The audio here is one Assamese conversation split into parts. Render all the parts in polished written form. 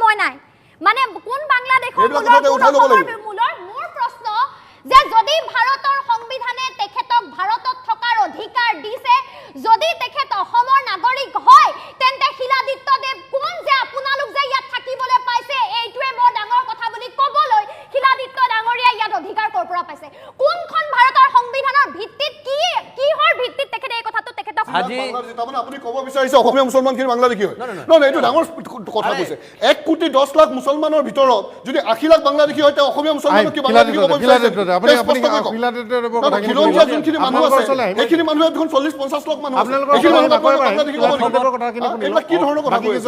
মই নাই। মানে কোন বাংলাদেশৰ মূলৰ? মোৰ প্ৰশ্ন যে যদি ভাৰতৰ সংবিধানে তেখেতক ভাৰতত থকাৰ অধিকাৰ দিছে, যদি তেখেত অসমৰ নাগৰিক হয়, তেন্তে শিলাদিত্য দেৱ কোন যে আপোনালোক যে ইয়াত থাকিবলৈ পাইছে এইটোৱে বৰ ডাঙৰ কথা বুলি ক'বলৈ শিলাদিত্য ডাঙৰীয়াই ইয়াত অধিকাৰ ক'ৰ পৰা পাইছে? কোনখন ভাৰতৰ সংবিধানৰ ভিত্তিত, কি কিহৰ ভিত্তিত তেখেতে এই কথাটো তেখেতক তাৰমানে আপুনি ক'ব বিচাৰিছে অসমীয়া মুছলমানখিনি বাংলাদেশী হয়? নহয়, এইটো ডাঙৰ কথা কৈছে। 1 কোটি 10 লাখ মুছলমানৰ ভিতৰত যদি 80 লাখ বাংলাদেশী হয়, তেওঁ অসমীয়া মুছলমানক কি বাংলাদেশী ক'ব বিচাৰিছে? খিলঞ্জীয়া যোনখিনি মানুহ আছে, সেইখিনি মানুহে দেখোন 40-50 লাখ মানুহ আছে, সেইখিনি মানুহক আপোনালোকে বাংলাদেশী ক'ব নেকি? এইবিলাক কি ধৰণৰ কথা কৈছে?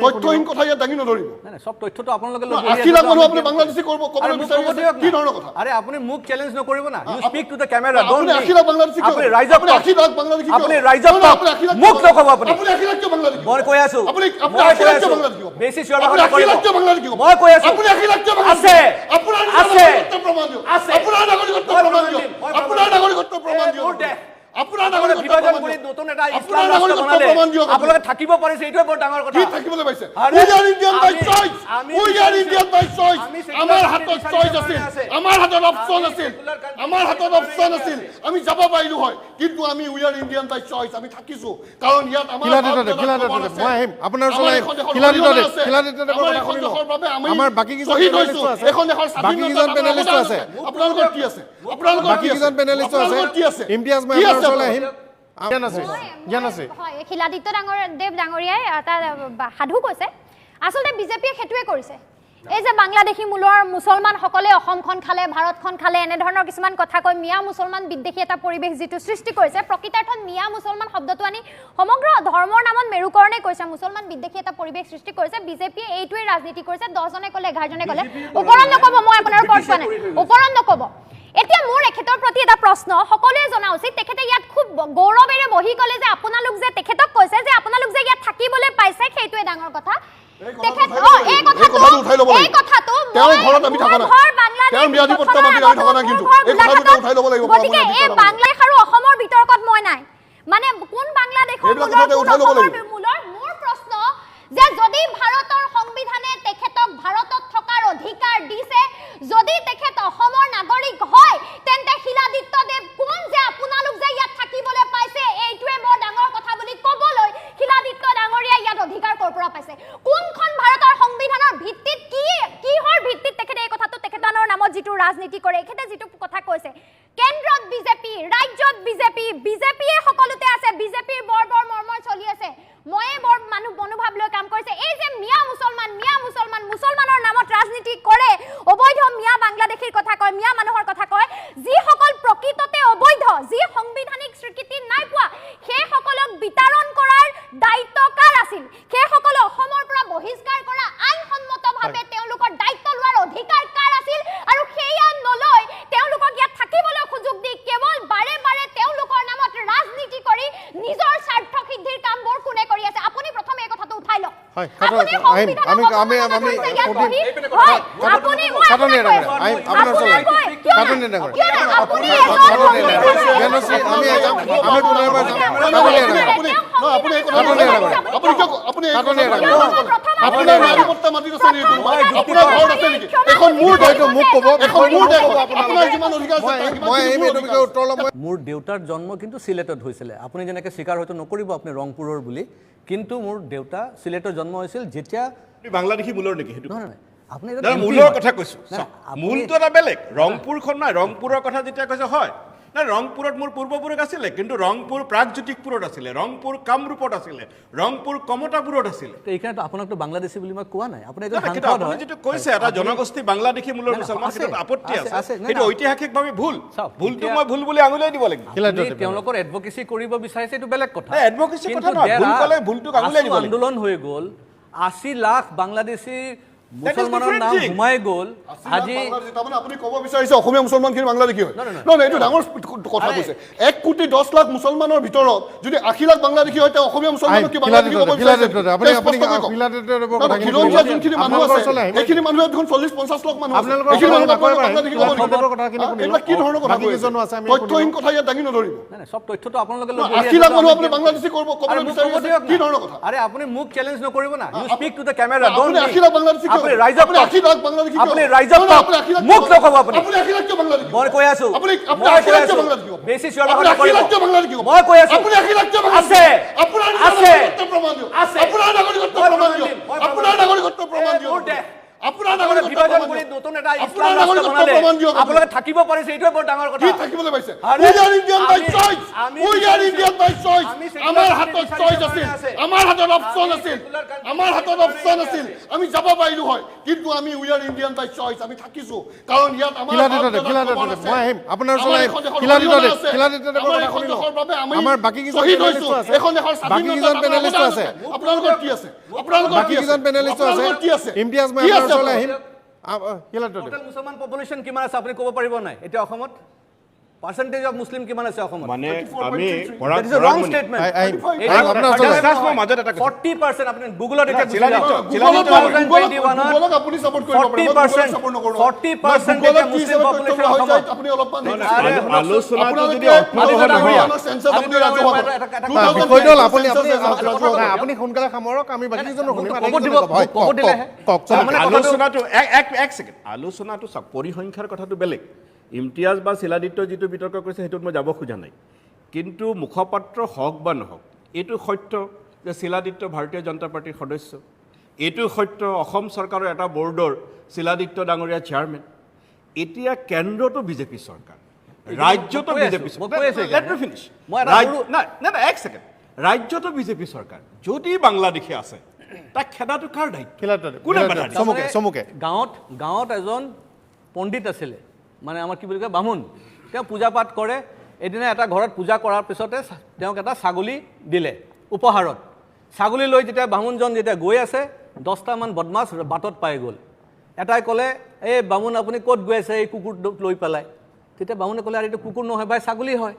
তথ্যহীন কথা ইয়াত দাঙি নধৰিব। চব তথ্যটো আপোনালোকে 80 লাখ মানুহ আপুনি বাংলাদেশী কৰিব ক'বলৈ বিচাৰি কি ধৰণৰ কথা? আৰে আপুনি মোক চেলেঞ্জ নকৰিব না। You speak to the camera. আপুনি 80 লাখ বাংলাদেশী? আপুনি ৰাইজক 80 লাখ বাংলাদেশী? আপুনি ৰাইজক, মোক নক'ব আপুনি। আপুনি 80 লাখ কিয় বাংলাদেশী? মই কৈ আছো। আপুনি 80 লাখ কিয় বাংলাদেশী? বেছি চিঞৰ বাখৰ নকৰিব। 80 লাখ কিয় বাংলাদেশী? মই কৈ আছো। আপুনি 80 লাখ কিয়? আছে। আপোনাৰ আছে। প্ৰমাণ দিয়ক। আছে। আপোনাৰ নাগৰিকত্ব প্ৰমাণ দিয়ক। আপোনাৰ নাগৰিকত্ব প্ৰমাণ দিয়ক। আপোনাৰ নাগৰিকত্ব বিভাজন কৰি নতুন এটা ইছলাম ৰাষ্ট্ৰ বনালে, আপোনালোকে থাকিব পাৰিছে, এইটোৱে বৰ ডাঙৰ কথা। কি থাকিবলৈ পাইছে? We are Indian by choice. We are Indian by choice. আমাৰ হাতত চইচ আছিল, আমাৰ হাতত অপশ্যন আছিল, আমাৰ হাতত অপশ্যন আছিল, আমি যাব পাৰিলো হয়, কিন্তু আমি we are Indian by choice. আমি থাকিছো কাৰণ ইয়াত আমাৰ মই আহিম আপোনাৰ ওচৰলৈ। শিলাদিত্য, আমাৰ বাকী কেইজন শ্বহীদ হৈছো এখন দেশৰ। বাকী কেইজন পেনেলিষ্ট আছে? আপোনালোকৰ কি আছে? আপোনালোকৰ বাকী কেইজন পেনেলিষ্ট আছে? কি আছে? ইমতিয়াজ, মই আপোনাৰ ওচৰলৈ আহিম। জ্ঞান আছে, জ্ঞান আছে। হয়, শিলাদিত্য দেৱ ডাঙৰীয়াই এটা সাধু কৈছে। আচলতে বিজেপিয়ে সেইটোৱে কৰিছে। এই যে বাংলাদেশী মূলৰ মুছলমানসকলে অসমখন খালে, ভাৰতখন খালে, এনেধৰণৰ কিছুমান কথা কৈ মিয়া মুছলমান বিদ্বেষী এটা পৰিৱেশ যিটো সৃষ্টি কৰিছে, প্ৰকৃতাৰ্থত মিয়া মুছলমান শব্দটো আনি সমগ্ৰ ধৰ্মৰ নামত মেৰুকৰণে কৰিছে, মুছলমান বিদ্বেষী এটা পৰিৱেশ সৃষ্টি কৰিছে। বিজেপিয়ে এইটোৱে ৰাজনীতি কৰিছে। 10জনে ক'লে, 11জনে ক'লে, ওপৰত নক'ব। মই আপোনাৰ ওপৰত কোৱা নাই, ওপৰত নক'ব। এতিয়া মোৰ এখেতৰ প্ৰতি এটা প্ৰশ্ন, সকলোৱে জনা উচিত। তেখেতে ইয়াত খুব গৌৰৱেৰে বহি ক'লে যে আপোনালোক যে, তেখেতক কৈছে যে আপোনালোক যে ইয়াত থাকিবলৈ পাইছে সেইটোৱে ডাঙৰ কথা। তেখেত এই কথাটো, এই কথাটো তেওঁৰ ঘৰত আমি থকা নাই, তেওঁৰ ম্যাদীপত্ৰ মাটিত আমি থকা নাই, কিন্তু এই কথাটো উঠাই ল'ব লাগিব। গতিকে এই বাংলাদেশ আৰু অসমৰ বিতৰ্কত মই নাই। মানে কোন বাংলাদেশৰ মূলৰ? মোৰ প্ৰশ্ন যে যদি ভাৰতৰ সংবিধানে তেখেতক ভাৰতত থকাৰ অধিকাৰ দিছে, যদি তেখেত অসমৰ নাগৰিক হয়, তেন্তে শিলাদিত্য দেৱ কোন যে আপোনালোক যে ইয়াত থাকিবলৈ পাইছে এইটোৱে বৰ ডাঙৰ কথা বুলি ক'বলৈ শিলাদিত্য ডাঙৰীয়াই ইয়াত অধিকাৰ ক'ৰ পৰা পাইছে? কোনখন ভাৰতৰ সংবিধানৰ ভিত্তিত, কি কিহৰ ভিত্তিত তেখেতে এই কথাটো, তেখেতৰ নামত যিটো ৰাজনীতি কৰে, এখেতে যিটো কথা কৈছে, কেন্দ্ৰত বিজেপি, ৰাজ্যত বিজেপি, বিজেপিয়ে সকলোতে আছে, বিজেপিৰ বৰ বৰ মৰ্মৰ চলি আছে, ময়ে বৰ মানুহ মনোভাৱ লৈ কাম কৰিছে। এই যে মিয়া মুছলমান, মিয়া মুছলমান, মুছলমানৰ নামত ৰাজনীতি কৰে, অবৈধ মিয়া বাংলাদেশীৰ কথা কয়, মিয়া মানুহৰ কথা কয়, যিসকল প্ৰকৃততে অবৈধ, যি সাংবিধানিক স্বীকৃতি নাই পোৱা, সেইসকলক বিতৰণ কৰাৰ দায়িত্ব কাৰ আছিল? সেইসকলক অসমৰ পৰা বহিষ্কাৰ কৰা আইনসন্মতভাৱে তেওঁলোকৰ দায়িত্ব লোৱাৰ অধিকাৰ কাৰ আছিল? আৰু সেয়া নলৈ তেওঁলোকক ইয়াত থাকিবলৈ সুযোগ দি কেৱল বাৰে বাৰে তেওঁলোকৰ নামত ৰাজনীতি কৰি নিজৰ স্বাৰ্থ সিদ্ধিৰ কামবোৰ কোনে কৰি আছে? আপুনি প্ৰথমে এই কথাটো উঠাই লওক। হয়, আপুনি আহিম আমি আমি আমি আপুনি আহিম আপোনাৰ ওচৰলৈ। আপুনি আমি আমি পুনৰ এবাৰ যাম। আপুনি এই কথা, আপুনি কিয়, আপুনি এই আপোনাৰ নাগৰিকত্ব মাটিত আছে নেকি কোনোবা? আপোনাৰ ঘৰত আছে নেকি? এখন মোৰ দেশ, মোক ক'ব। এখন মোৰ দেশ, আপোনাৰ যিমান অধিকাৰ আছে। মই আহিম এইটো বিষয়ে উত্তৰ ল'ম। মোৰ দেউতাৰ জন্ম কিন্তু চিলেটত হৈছিলে। আপুনি যেনেকৈ স্বীকাৰ হয়তো নকৰিব আপুনি ৰংপুৰৰ বুলি, কিন্তু মোৰ দেউতা চিলেটত জন্ম হৈছিল। যেতিয়া বাংলাদেশী মূলৰ নেকি সেইটো? নহয়, নহয়, আপুনি মূলৰ কথা কৈছো, মূলটো এটা বেলেগ। ৰংপুৰখন নাই, ৰংপুৰৰ কথা যেতিয়া কৈছে, হয় নাই, ৰংপুৰত মোৰ পূৰ্বপুৰুষ আছিলে, কিন্তু ৰংপুৰ প্ৰাগজ্যোতিষপুৰত আছিলে, ৰংপুৰ কামৰূপত আছিলে, ৰংপুৰ কমতাপুৰত আছিলে। এইকাৰণে আপোনাকতো বাংলাদেশী বুলি মই কোৱা নাই। আপুনি আপুনি যিটো কৈছে এটা জনগোষ্ঠী বাংলাদেশী মূলৰ মুছলমান, সেইটো আপত্তি আছে, সেইটো ঐতিহাসিকভাৱে ভুল। ভুলটো মই ভুল বুলি আঙুলিয়াই দিব লাগিব। তেওঁলোকৰ এডভকেচি কৰিব বিচাৰিছে, এইটো বেলেগ কথা। এডভকেচি কথা নহয়, ভুল ক'লে ভুলটোক আঙুলিয়াই দিব। আন্দোলন হৈ গ'ল, 80 লাখ বাংলাদেশী মুছলমানৰ নাম সোমাই গ'ল। আজি তাৰমানে আপুনি ক'ব বিচাৰিছে অসমীয়া মুছলমানখিনি বাংলাদেশী হয়? নহয়, এইটো ডাঙৰ কথা কৈছে। 1,10,00,000 মুছলমানৰ ভিতৰত যদি 80 লাখ বাংলাদেশী হয়, তেওঁ অসমীয়া মুছলমানক কি বাংলাদেশী ক'ব বিচাৰিছে? খিলঞ্জীয়া যোনখিনি মানুহ আছে সেইখিনি মানুহে দেখোন 40-50 লাখ মানুহ আছে, সেইখিনি মানুহ বাংলাদেশী ক'ব নেকি? এইবিলাক কি ধৰণৰ কথা কৈছে? তথ্যহীন কথা ইয়াত দাঙি নধৰিব। নাই, চব তথ্যটো আপোনালোকে 80 লাখ মানুহ আপুনি বাংলাদেশী ক'বলৈ বিচাৰিছে, কি ধৰণৰ কথা? আৰে আপুনি মোক চেলেঞ্জ নকৰিব না। You speak to the camera, don't আপুনি 80 লাখ বাংলাদেশী? আপুনি ৰাইজক, আপুনি ৰাইজক, মোক নক'ব। আপুনি মই কৈ আছো, বেছি চিঞৰ বাখৰ নকৰিব। মই কৈ আছো আছে, আছে, আছে। আপোনাৰ নাগৰিকত্ব প্ৰমাণ দিয়ক। আপোনাৰ নাগৰিকত্ব বিভাজন কৰি নতুন এটা ইছলাম ৰাষ্ট্ৰ বনালে, আপোনালোকে থাকিব পাৰিছে, এইটোৱে বৰ ডাঙৰ কথা। কি থাকিবলৈ পাইছে? We are Indian by choice, we are Indian by choice. আমাৰ হাতত চইচ আছিল, আমাৰ হাতত অপশ্যন আছিল, আমাৰ হাতত অপশ্যন আছিল, আমি যাব পাৰিলো হয়, কিন্তু আমি we are Indian by choice, আমি থাকিছো কাৰণ ইয়াত আমাৰ মই আহিম আপোনাৰ ওচৰলৈ। আমাৰ বাকী কেইজন এখন দেশৰ স্বাধীনতা পেনেলিষ্ট আছে, আপোনালোকৰ কি আছে? আপোনালোকৰ বাকী কেইজন পেনেলিষ্ট আছে? ইমতিয়াজ, মই আপোনাৰ ওচৰলৈ আহিম। টোটেল মুছলমান পপুলেশ্যন কিমান আছে আপুনি ক'ব পাৰিব নাই? এতিয়া অসমত পাৰ্চেন্টেজ অফ মুছলিম কিমান আছে অসমত? মানে আমি ৰং ষ্টেটমেণ্ট। 40% আপুনি গুগলত এতিয়া গুগলক আপুনি সাপোৰ্ট কৰিব পাৰে, 40% এতিয়া মুছলিম পপুলেশ্যন অসমত। আপুনি অলপমান আলোচনাটো যদি অৰ্থবহ নহয়, আপুনি ৰাজহুৱা বিষয়টো আপুনি আপুনি সোনকালে সামৰক, আমি বাকীকেইজনো শুনিম। ক'ব দিলেহে কওক। আলোচনাটো এক ছেকেণ্ড, আলোচনাটো চাওক, পৰিসংখ্যাৰ কথাটো বেলেগ। ইমতিয়াজ বা শিলাদিত্য যিটো বিতৰ্ক কৰিছে সেইটোত মই যাব খোজা নাই, কিন্তু মুখপাত্ৰ হওক বা নহওক, এইটো সত্য যে শিলাদিত্য ভাৰতীয় জনতা পাৰ্টীৰ সদস্য, এইটো সত্য অসম চৰকাৰৰ এটা বৰ্ডৰ শিলাদিত্য ডাঙৰীয়া চেয়াৰমেন। এতিয়া কেন্দ্ৰতো বিজেপি চৰকাৰ, ৰাজ্যতো বিজেপি চৰকাৰ, নাই নাই এক ছেকেণ্ড, ৰাজ্যতো বিজেপি চৰকাৰ, যদি বাংলাদেশী আছে তাক খেদাটো কাৰ দায়িত্ব? কোনে বাধা চমুকে? গাঁৱত গাঁৱত এজন পণ্ডিত আছিলে, মানে আমাৰ কি বুলি কয় বামুণ, তেওঁ পূজা পাঠ কৰে। এদিনা এটা ঘৰত পূজা কৰাৰ পিছতে তেওঁক এটা ছাগলী দিলে উপহাৰত। ছাগলী লৈ যেতিয়া বামুণজন যেতিয়া গৈ আছে, 10টামান বদমাছ বাটত পাই গ'ল। এটাই ক'লে, এই বামুণ আপুনি ক'ত গৈ আছে এই কুকুৰটোক লৈ পেলাই? তেতিয়া বামুণে ক'লে, আৰে এইটো কুকুৰ নহয় ভাই, ছাগলী হয়।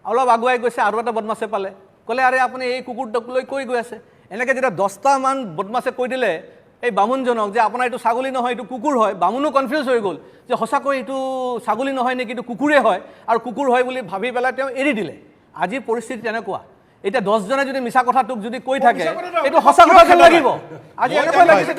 অলপ আগুৱাই গৈছে, আৰু এটা বদমাছে পালে, ক'লে আৰে আপুনি এই কুকুৰটোক লৈ কৈ গৈ আছে? এনেকৈ যেতিয়া 10টামান বদমাছে কৈ দিলে এই বামুণজনক যে আপোনাৰ এইটো ছাগলী নহয় এইটো কুকুৰ হয়, বামুণো কনফিউজ হৈ গ'ল যে সঁচাকৈ এইটো ছাগলী নহয় নেকি, এইটো কুকুৰে হয়, আৰু কুকুৰ হয় বুলি ভাবি পেলাই তেওঁ এৰি দিলে। আজিৰ পৰিস্থিতি তেনেকুৱা। এতিয়া 10জনে যদি মিছা কথাটোক যদি কৈ থাকে, এইটো সঁচা কথা যেন লাগিব। আজি এনেকুৱা লাগিছে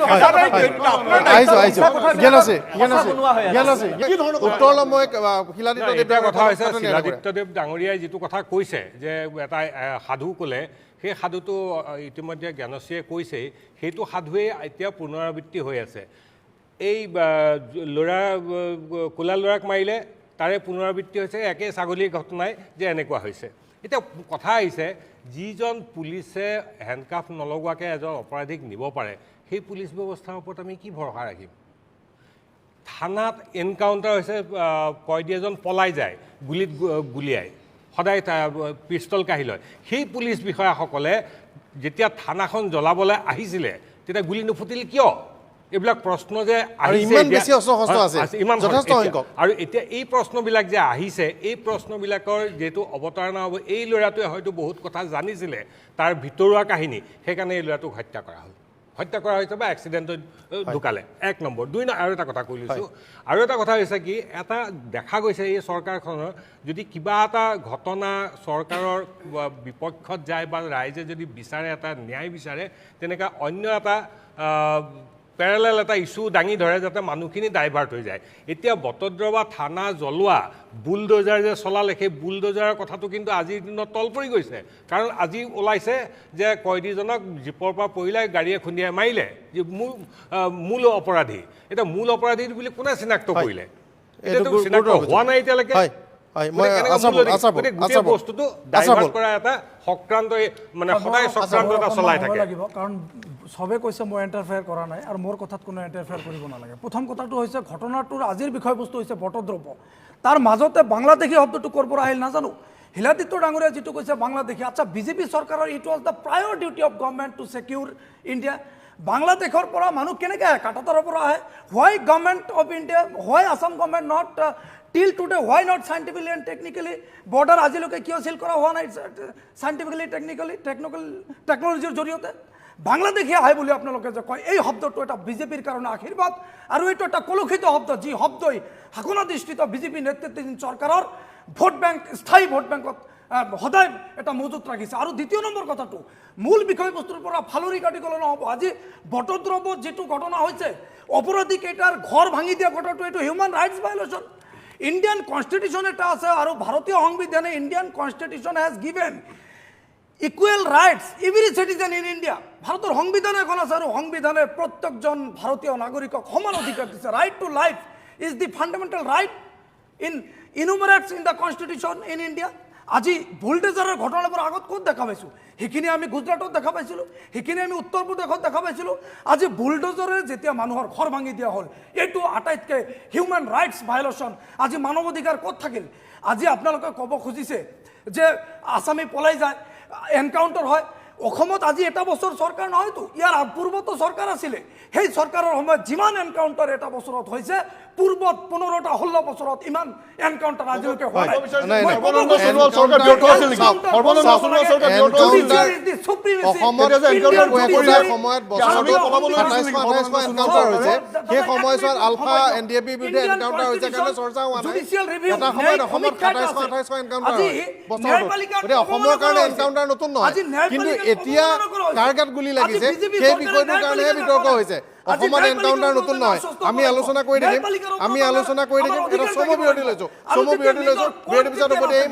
শিলাদিত্যদেৱ ডাঙৰীয়াই যিটো কথা কৈছে যে এটা সাধু ক'লে, সেই সাধুটো ইতিমধ্যে জ্ঞানশ্ৰীয়ে কৈছেই, সেইটো সাধুৱেই এতিয়া পুনৰাবৃত্তি হৈ আছে। এই ল'ৰা ক'লা ল'ৰাক মাৰিলে তাৰে পুনৰাবৃত্তি হৈছে, একে ছাগলীৰ ঘটনাই যে এনেকুৱা হৈছে। এতিয়া কথা আহিছে, যিজন পুলিচে হেণ্ডকাফ নলগোৱাকৈ এজন অপৰাধীক নিব পাৰে, সেই পুলিচ ব্যৱস্থাৰ ওপৰত আমি কি ভৰসা ৰাখিম? থানাত এনকাউণ্টাৰ হৈছে, কয়দী এজন পলাই যায় গুলিত গুলিয়াই, সদায় পিষ্টল কাঢ়ি লয়। সেই পুলিচ বিষয়াসকলে যেতিয়া থানাখন জ্বলাবলৈ আহিছিলে তেতিয়া গুলি নুফুটিল কিয়? এইবিলাক প্ৰশ্ন যে আহিছে, আৰু এতিয়া এই প্ৰশ্নবিলাক যে আহিছে, এই প্ৰশ্নবিলাকৰ যিহেতু অৱতাৰণা হ'ব, এই ল'ৰাটোৱে হয়তো বহুত কথা জানিছিলে, তাৰ ভিতৰুৱা কাহিনী, সেইকাৰণে এই ল'ৰাটোক হত্যা কৰা হ'ল, হত্যা কৰা হৈছে বা এক্সিডেণ্টত ঢুকালে। এক নম্বৰ। দুই আৰু এটা কথা কৈ লৈছোঁ, আৰু এটা কথা হৈছে কি, এটা দেখা গৈছে এই চৰকাৰখনৰ যদি কিবা এটা ঘটনা চৰকাৰৰ বিপক্ষত যায় বা ৰাইজে যদি বিচাৰে, এটা ন্যায় বিচাৰে, তেনেকুৱা অন্য এটা পেৰেলেল এটা ইছ্যু দাঙি ধৰে যাতে মানুহখিনি ডাইভাৰ্ট হৈ যায়। এতিয়া বটদ্ৰৱা থানা জ্বলোৱা বুলড'জাৰ যে চলালে, সেই বুলড'জাৰৰ কথাটো কিন্তু আজিৰ দিনত তল পৰি গৈছে। কাৰণ আজি ওলাইছে যে কয়দীজনক জীপৰ পৰা পৰিলাই গাড়ীয়ে খুন্দিয়াই মাৰিলে, যে মূল অপৰাধী। এতিয়া মূল অপৰাধী বুলি কোনে চিনাক্ত কৰিলে? এতিয়াতো চিনাক্ত হোৱা নাই এতিয়ালৈকে। গোটেই বস্তুটো ডাইভাৰ্ট কৰা এটা চক্ৰান্ত, মানে সদায় চক্ৰান্ত এটা চলাই থাকে। কাৰণ চবে কৈছে মই ইণ্টাৰফেয়াৰ কৰা নাই আৰু মোৰ কথাত কোনো ইণ্টাৰফেয়াৰ কৰিব নালাগে। প্ৰথম কথাটো হৈছে ঘটনাটোৰ আজিৰ বিষয়বস্তু হৈছে বটদ্ৰৱ, তাৰ মাজতে বাংলাদেশী শব্দটো ক'ৰ পৰা আহিল নাজানো। শিলাদিত্য ডাঙৰীয়া যিটো কৈছে বাংলাদেশী, আচ্ছা বিজেপি চৰকাৰৰ it was the prior duty of government to secure India. বাংলাদেশৰ পৰা মানুহ কেনেকৈ আহে? কাটাতাৰৰ পৰা আহে। Why government of India, why Assam government not till today, why not scientifically and technically border আজিলৈকে কিয় চিল কৰা হোৱা নাই চাইণ্টিফিকেলি, টেকনিকেলি, টেকনিকেল টেকন'লজিৰ জৰিয়তে? বাংলাদেশী আহে বুলি আপোনালোকে যে কয়, এই শব্দটো এটা বিজেপিৰ কাৰণে আশীৰ্বাদ আৰু এইটো এটা কলুষিত শব্দ, যি শব্দই শাসনাধিষ্ঠিত বিজেপি নেতৃত্বাধীন চৰকাৰৰ ভোট বেংক, স্থায়ী ভোট বেংকত সদায় এটা মজুত ৰাখিছে। আৰু দ্বিতীয় নম্বৰ কথাটো, মূল বিষয়বস্তুৰ পৰা ফালৰি কাটি গ'লে নহ'ব। আজি বটদ্ৰৱত যিটো ঘটনা হৈছে, অপৰাধী কেইটাৰ ঘৰ ভাঙি দিয়া ঘটনাটো, এইটো human rights violation. Indian constitution এটা আছে আৰু ভাৰতীয় সংবিধানে, Indian constitution has given equal rights every citizen in India. ভাৰতৰ সংবিধান এখন আছে আৰু সংবিধানে প্ৰত্যেকজন ভাৰতীয় নাগৰিকক সমান অধিকাৰ দিছে। Right to life is the fundamental right in enumerates in the constitution in India. আজি বুলডেজাৰৰ ঘটনাবোৰ আগত ক'ত দেখা পাইছোঁ? সেইখিনি আমি গুজৰাটত দেখা পাইছিলোঁ, সেইখিনি আমি উত্তৰ প্ৰদেশত দেখা পাইছিলোঁ। আজি বুলডোজাৰে যেতিয়া মানুহৰ ঘৰ ভাঙি দিয়া হ'ল, এইটো আটাইতকৈ হিউমেন ৰাইটছ ভায়লেশ্যন। আজি মানৱ অধিকাৰ ক'ত থাকিল? আজি আপোনালোকে ক'ব খুজিছে যে আছামী পলাই যায়, এনকাউণ্টাৰ হয়। অসমত আজি এটা বছৰ চৰকাৰ নহয়তো, ইয়াৰ পূৰ্বতো চৰকাৰ আছিলে। সেই চৰকাৰৰ সময়ত যিমান এনকাউণ্টাৰ এটা বছৰত হৈছে, পূৰ্বত 15টা 16 বছৰত ইমান এনকাউণ্টাৰ আজিলৈকে হোৱা নাই। নাই, মই নাই। ক'ব সৰ্বানন্দ খুজিছোঁ, সোণোৱাল চৰকাৰ ব্যৰ্থ আছিল নেকি? সৰ্বানন্দ সোণোৱাল চৰকাৰ ব্যৰ্থ আছিল নেকি? Judiciary is the supremacy. অসমত তেতিয়া যে Indian encounter একোটা judiciary- সময়ত আছামীক বছৰটোত পলাবলৈ দিছিল নেকি? 27 28শ এনকাউণ্টাৰ হৈছে। সেই সময়ছোৱাত আলফা এন ডি এ পিৰ বিৰুদ্ধে Indian encounter হৈছে কাৰণে Constitution, চৰ্চা হোৱা নাই। judicial review, এটা সময়ত ন্যায়িক অসমত সমীক্ষা এটা 27 আছে। 28শ এনকাউণ্টাৰ আজি হয় বছৰটোত। ন্যায়পালিকাক গতিকে অসমৰ অৱমাননা কাৰণে কৰা হৈছে। এনকাউণ্টাৰ নতুন নহয়, আজি কিন্তু ন্যায়পালিকাক এতিয়া অৱমাননা কৰা হৈছে। কাৰ গাত গুলী আজি লাগিছে বিজেপি সেই চৰকাৰে বিষয়টোৰ কাৰণেহে ন্যায়পালিকাক বিতৰ্ক অৱমাননা হৈছে। আজি অসমত ন্যায়পালিকাৰ এনকাউণ্টাৰ নতুন ওপৰত নহয়। আশ্বস্ত আমি কৰিব। আলোচনা কৰি থাকিম, ন্যায়পালিকাৰ আমি ওপৰত আলোচনা কৰি আমাৰ থাকিম। এটা অধিকাৰ চমু থাকিব বিৰতি লাগিব। লৈছো, আৰু চমু যেতিয়া বিৰতি লৈছো। নিজৰ বিৰতিৰ পিছত ক'ৰ্ট উভতি আহিম।